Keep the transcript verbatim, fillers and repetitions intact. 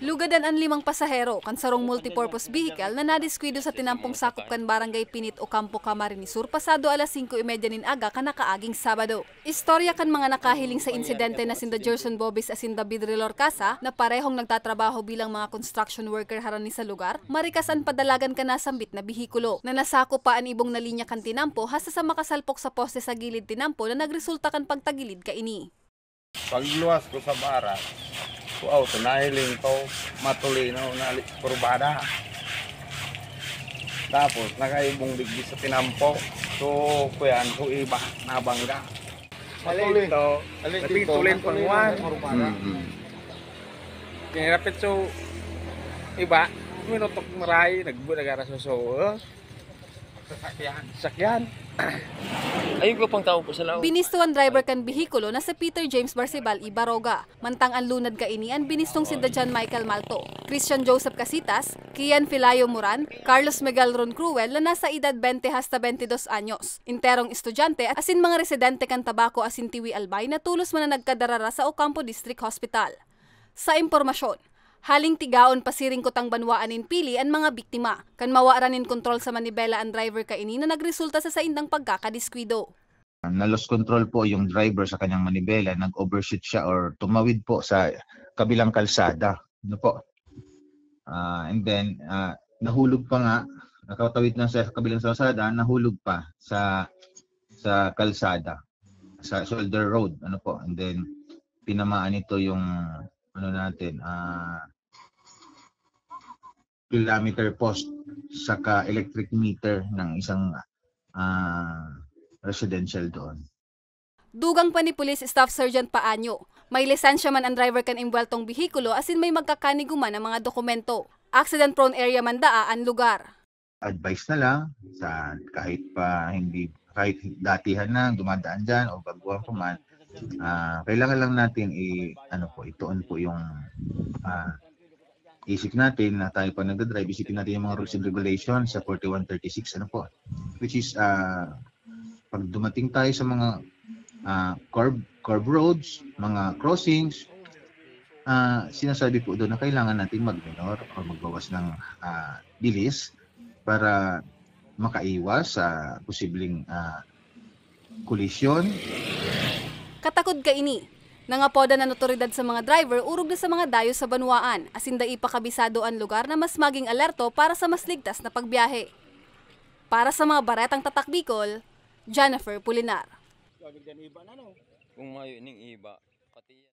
Lugadan an limang pasahero kan sarong multipurpose vehicle na nadiskwido sa tinampong sakop kan Barangay Pinit, Ocampo, Camarines Sur, pasado alas singko y media nin aga kan nakaaging Sabado. Istorya kan mga nakahiling sa insidente na sinda Gerson Bobis asin David Rilor Casa, na parehong nagtatrabaho bilang mga construction worker harani sa lugar, marikas an padalagan kan nasambit na behikulo. Nanasakop pa an ibong na linya kan tinampo hasta sa makasalpok sa poste sa gilid tinampo na nagresulta kan pagtagilid kaini. Pagluwas ko sa barak, ko auto, nahiling ko, matulinaw na li-, kurbada. Tapos, nakaibong digdi sa tinampo. So, kuyan, so iba, nabangga. Matulin. Ito, alin dito, tulin matulin pangwan. Ang kurbada. Mm-hmm. Kinirapit so iba, minutok maray, nagbu-, nagarasoso. Sasakyan. Sasakyan. Ayun ko pang tao po sa laot. Binisto an driver kan behikulo na si Peter James Barcibal y Baroga. Mantang an lunad kaini an binistong si Dajan Michael Malto, Christian Joseph Casitas, Kian Filayo Moran, Carlos Miguel Ron Cruel na nasa edad bente hasta bente dos anyos, enterong estudyante asin mga residente kan Tabaco asin Tiwi Albay na tolos man an nagkadarara sa Ocampo District Hospital. Sa impormasyon, haling Tigaon pasiring kutang banwaan nin Pili an mga biktima. Kan mawaran nin kontrol sa manibela an driver kaini na nagresulta sa saindang pagkakadiskwido. Na-lost control po yung driver sa kanyang manibela, nag-overshoot siya or tumawid po sa kabilang kalsada. Ano po? Ah, and then, ah, nahulog pa nga, nakatawid na sa kabilang kalsada, nahulog pa sa, sa kalsada, sa shoulder road, ano po. And then, tinamaan nito yung, ano natin, ah, kilometer post saka electric meter ng isang, ah, residential doon. Dugang pa ni Police Staff Sergeant Paanyo, may lisensya man an driver kan imbuweltong behikulo asin may magkakanigo man na mga dokumento. Accident-prone area man daa an lugar. Advice na lang sa kahit pa hindi, kahit datihan na dumadaan diyan o baguhan pa man, ah, kailangan lang natin i-, ano po, ituon po yung, ah, isip natin na tayo pa nagda-drive, isipin natin yung mga rules and regulations sa forty-one thirty-six, ano po, which is, ah, pag dumating tayo sa mga, ah, curve, curve roads, mga crossings, ah, sinasabi po doon na kailangan nating mag-minor o magbawas ng, ah, bilis para makaiwas sa posibleng, ah, kolisyon. Katakod kaini, nangapodan an otoridad sa mga driver orog na sa mga dayo sa banwaan, asin dai pa kabisado an lugar na mas maging alerto para sa mas ligtas na pagbiyahe. Para sa mga Baretang Tatak Bicol, Jennifer Pulinar. Kung mayo ning iba,